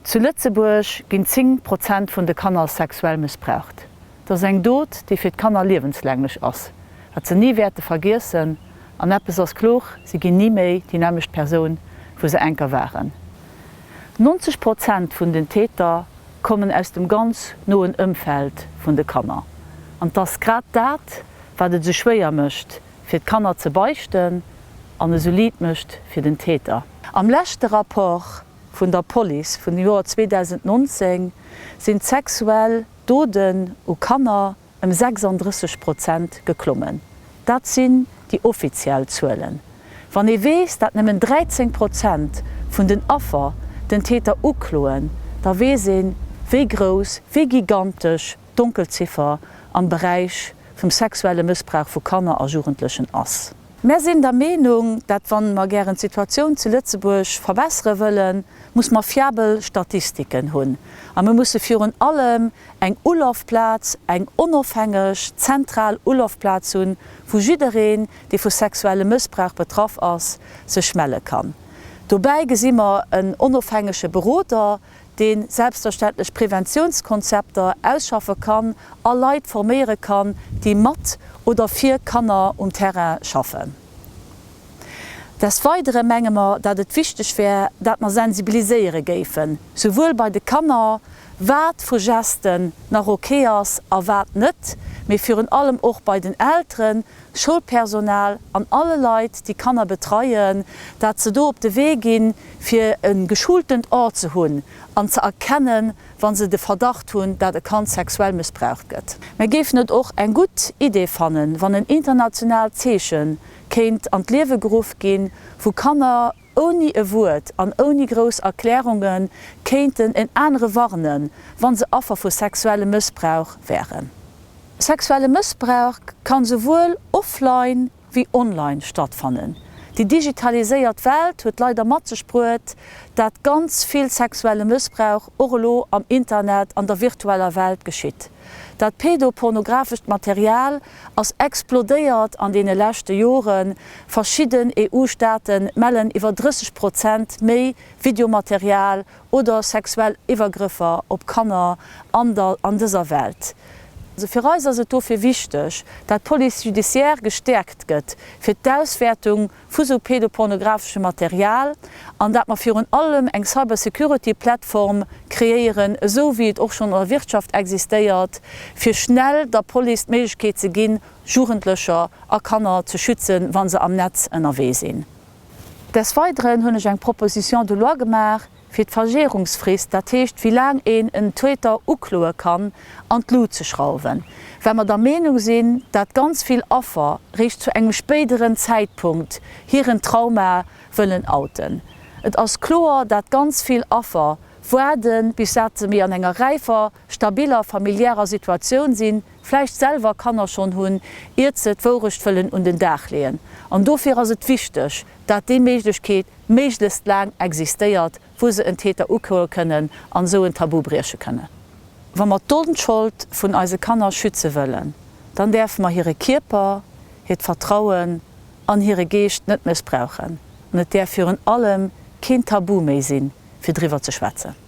Zu Lëtzebuerg ginn 10 Prozent vun de Kanner sexuell mëssbraucht. Dat ass eng Dot, déi fir d'Kanner liewenslänglech ass, wat se ni wäerte vergiessen. An eppes ass kloer, Si ginn ni méi déi nämmlecht Persoun, wou se enker waren. 90 Prozent vun den Täter kommen aus dem ganz noen Ëmfeld vun de Kanner. An 't ass grad dat, wat et esou schwéier mécht, fir d'Kanner ze beichten an esou liit mécht fir den Täter. Am leschte Rapport vun der Police vun dem Joer 2019 sinn d'sexuell Doden u Kanner ëm 36 Prozent geklommen. Dat sinn déi offiziell Zuelen. Wann ee weess, dat nëmmen 13 Prozent vun den Affer den Täter ukloen, da weess een, wéi grouss, wéi gigantesch d'Donkelziffer am Beräich vum sexuelle Mëssbrauch vu Kanner a Jugendlechen ass. Mär sinn der Meenung, dat wann mer gären d'Situatioun zu Lëtzebuerg verbessere wëllen, muss mer fiabel Statistiken hunn a mir musse virun allem eng Ulafplaz, eng onofhängeg, zentral Ulafplaz hunn, wou jiddereen, dee vu sexuellem Mëssbrauch betraff ass, sech melle kann. Dobäi gesi mer en onofhängege Beroder, dee selbstverständlech Preventiounskonzepter ausschaffe kann a Leit forméiere kann, déi mat oder fir Kanner um Terrain schaffen. Des Weidere menge mer, dat et wichteg wär, dat mer sensibiliséiere géifen, souwuel bei de Kanner, wat vu Gesten nach ok ass a wat net, mee virun allem och bei den Elteren, Schoulpersonal an alle Leit, déi Kanner betreien, dat se do op de Wee ginn, fir e geschultent Ohr ze hunn an ze erkennen, wa se de Verdacht hunn, dat e Kand sexuell mëssbraucht gëtt. Mir géifen et och eng gutt Idee fannen, wann en internationaalt Zeeche kéint an d'Liewe geruff ginn, wou Kanner ouni e Wuert an ouni grouss Erklärunge kéinten en anere warnen, wa se Affer vu sexuellem Mëssbrauch wären. Sexuelle Mëssbrauch kann souwuel offline wéi online stattfannen. Déi digitaliséiert Welt huet leider mat sech bruet, dat ganz vill sexuelle Mëssbrauch och elo am Internet, an der virtueller Welt geschitt. Dat pedopornographescht Material ass explodéiert an deene leschte Joren. Verschidden EU-Staate mellen iwwer 30 Prozent méi Videomaterial oder sexuell Iwwergrëffer op Kanner an der an dëser Welt. Fir eis ass et dofir wichteg, dat d'Police judiciaire gestäerkt gëtt fir d'Auswäertung vu sou pedopornographeschem Material an dat mer virun allem eng Cybersecurity-Plattform kreéieren, esou wéi et och schonn an der Wirtschaft existéiert, fir schnell der Police d'Méiglechkeet ze ginn, Jugendlecher a Kanner ze schützen, wa se am Netz ënnerwee sinn. Des Weideren hunn ech eng Proposition de loi gemaach, fir d'Verjährungsfrist, dat heescht wéi laang een en Täter ukloe kann, an d'Lut ze schrauwen, well mer der Meenung sinn, dat ganz vill Affer réischt zu engem spéideren Zäitpunkt hiren Trauma wëllen outen. Et ass kloer, dat ganz vill Affer waarden, bis dat se méi an enger räifer, stabiller familiärer Situatioun sinn, vläicht selwer Kanner schonn hunn, iert se d'Wourecht wëllen un den Dag leeën. An dofir ass et wichteg, dat déi Méiglechkeet méiglechst laang existéiert, wou se en Täter ukloe kënnen an esou en Tabu brieche kënnen. Wa mer d'Onschold vun eise Kanner schütze wëllen, dann däerfe mer hire Kierper, hiert Vertrauen an hire Geescht net mëssbrauchen. An et däerf virun allem keen Tabu méi sinn, fir driwwer ze schwätzen.